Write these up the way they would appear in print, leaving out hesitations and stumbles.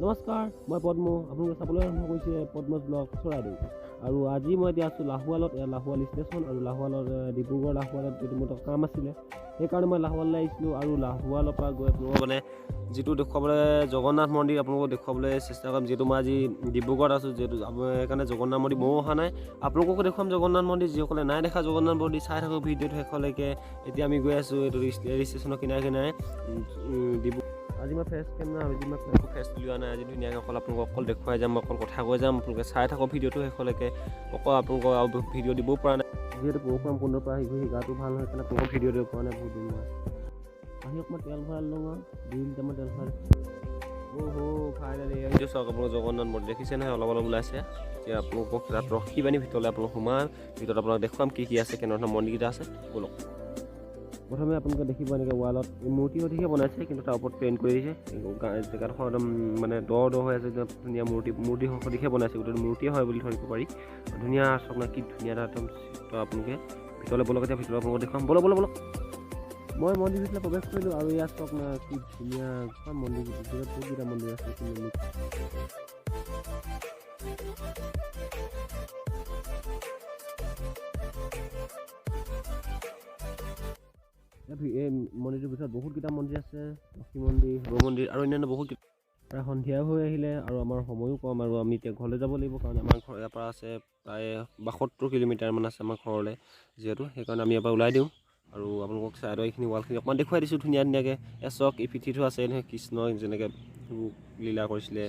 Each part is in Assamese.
নমস্কাৰ, মই পদ্ম। আপোনালোকে চাবলৈ আৰম্ভ কৰিছে পদ্মজ ব্লগ চৰাইদেউ। আৰু আজি মই এতিয়া আছোঁ লাহোৱালত, এয়া লাহোৱাল ষ্টেচন। আৰু লাহোৱালত, ডিব্ৰুগড় লাহোৱালত যিটো মোৰ কাম আছিলে, সেইকাৰণে মই লাহোৱাললৈ আহিছিলোঁ। আৰু লাহোৱালৰ পৰা গৈ আপোনালোকক মানে যিটো দেখুৱাবলৈ জগন্নাথ মন্দিৰ আপোনালোকক দেখুৱাবলৈ চেষ্টা কৰিম। যিহেতু মই আজি ডিব্ৰুগড়ত আছোঁ, যিহেতু সেইকাৰণে জগন্নাথ মন্দিৰ ময়ো অহা নাই, আপোনালোককো দেখুৱাম জগন্নাথ মন্দিৰ। যিসকলে নাই দেখা জগন্নাথ মন্দিৰ, চাই থাকক ভিডিঅ'টো শেষলৈকে। এতিয়া আমি গৈ আছোঁ এইটো ৰেল ষ্টেচনৰ কিনাৰে কিনাৰে। ডিব্ৰু আজি মই ফ্ৰেছ কেমেৰা, আজি মই একো ফ্ৰেছ উলিওৱা নাই। আজি ধুনীয়াকৈ অকল আপোনালোকক অকল দেখুৱাই যাম, অকল কথা কৈ যাম। আপোনালোকে চাই থাকক ভিডিঅ'টো শেষলৈকে। অকল আপোনালোকক আৰু ভিডিঅ' দিবও পৰা নাই, যিহেতু পৰশুৰাম কুণ্ডৰ পৰা আহি ঘূৰি গাটো ভাল নহয়, সেইকাৰণে আপোনালোকক ভিডিঅ' দিব পৰা নাই বহুত দিন। মই আহি অকণমান তেল ভৰাই লওঁ আৰু 2 লিটাৰমান তেল ভৰাই। অ' ফাইনেলি এইটো চাওক আপোনালোক, জগন্নাথ মন্দিৰ দেখিছে নহয়, অলপ অলপ ওলাইছে। এতিয়া আপোনালোকক তাত ৰখি পানি ভিতৰলৈ আপোনালোক সোমাম, ভিতৰত আপোনাক দেখুৱাম কি কি আছে, কেনেধৰণৰ মন্দিৰকেইটা আছে। ব'লক। প্ৰথমে আপোনালোকে দেখিব এনেকৈ ৱালত মূৰ্তি সদৃশে বনাইছে, কিন্তু তাৰ ওপৰত পেইণ্ট কৰি দিছে। জেগাডোখৰ একদম মানে দ দ হৈ আছে, একদম ধুনীয়া মূৰ্তি মূৰ্তি সদৃশে বনাইছে। গোটেই মূৰ্তিয়ে হয় বুলি ধৰিব পাৰি। ধুনীয়া, চাওক না কি ধুনীয়া এটা একদম চিত্ৰ। আপোনালোকে ভিতৰলৈ ব'লক, এতিয়া ভিতৰত আপোনালোকক দেখুৱাম। ব'লক, ব'লক, ব'লক। মই মন্দিৰ ভিতৰলৈ প্ৰৱেশ কৰিলোঁ আৰু ইয়াত চাওক না কি ধুনীয়া মন্দিৰ। ভিতৰত বহুতকেইটা মন্দিৰ আছে, কিন্তু এই মন্দিৰটোৰ ভিতৰত বহুতকেইটা মন্দিৰ আছে, লক্ষ্মী মন্দিৰ, শিৱ মন্দিৰ আৰু অন্যান্য বহুত। প্ৰায় সন্ধিয়া হৈ আহিলে আৰু আমাৰ সময়ো কম আৰু আমি এতিয়া ঘৰলৈ যাব লাগিব, কাৰণ আমাৰ ঘৰ ইয়াৰ পৰা আছে প্ৰায় 72 কিলোমিটাৰমান আছে আমাৰ ঘৰলৈ যিহেতু, সেইকাৰণে আমি ইয়াৰ পৰা ওলাই দিওঁ। আৰু আপোনালোকক চাইডৰ এইখিনি ৱালখিনি অকণমান দেখুৱাই দিছোঁ ধুনীয়া ধুনীয়াকৈ। এয়া চাওক, এই পিঠিটো আছে নহয়, কৃষ্ণই যেনেকৈ লীলা কৰিছিলে,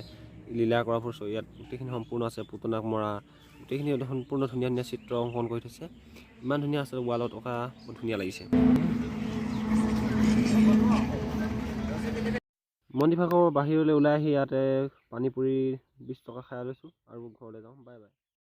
লীলা কৰাবোৰ ইয়াত গোটেইখিনি সম্পূৰ্ণ আছে। পুতনাক মৰা গোটেইখিনি সম্পূৰ্ণ ধুনীয়া ধুনীয়া চিত্ৰ অংকন কৰি থৈছে। ইমান ধুনীয়া আছে, ৱালত অঁকা, বহুত ধুনীয়া লাগিছে। মন্দিৰভাগৰ বাহিৰলৈ ওলাই আহি ইয়াতে পানীপুৰি 20 টকা খাই লৈছোঁ আৰু ঘৰলৈ যাওঁ। Bye bye.